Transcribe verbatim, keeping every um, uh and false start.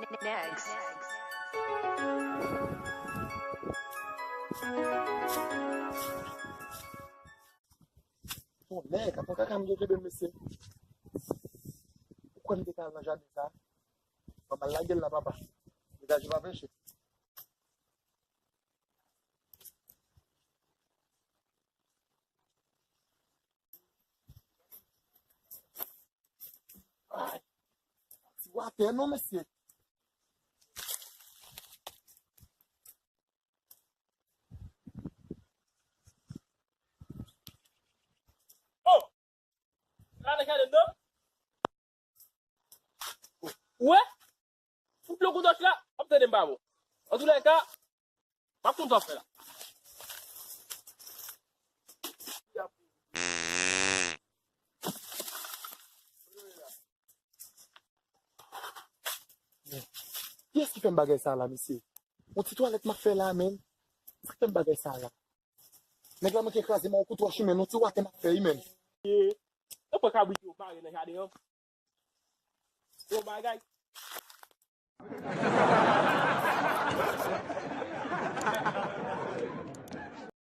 Next. Bon, nèg, avan kaka m te kenbe l, mesye. Ou kwè m te ka al nan jaden sa a? Mwen m al lage l la, papa. Degaje pa peche. Ay, ti watè non, mesye. Oh! Sa nèg gade m non? Ou wè? Fout lòk ou dòch la, w ap tande m pa bon. Antoulèka, m ap konn sa w ap fè la. Kiyès ki fè m bagay sa la, mesye? Yon ti twalèt m ap fè la, menm. Sa k fè m bagay sa la? Nèg la manke kraze m a yon kout wòch, menm. Yon ti watè m ap fè, wi, menm. Yo pran kabrit yo mare nan jaden an. Bon bagay.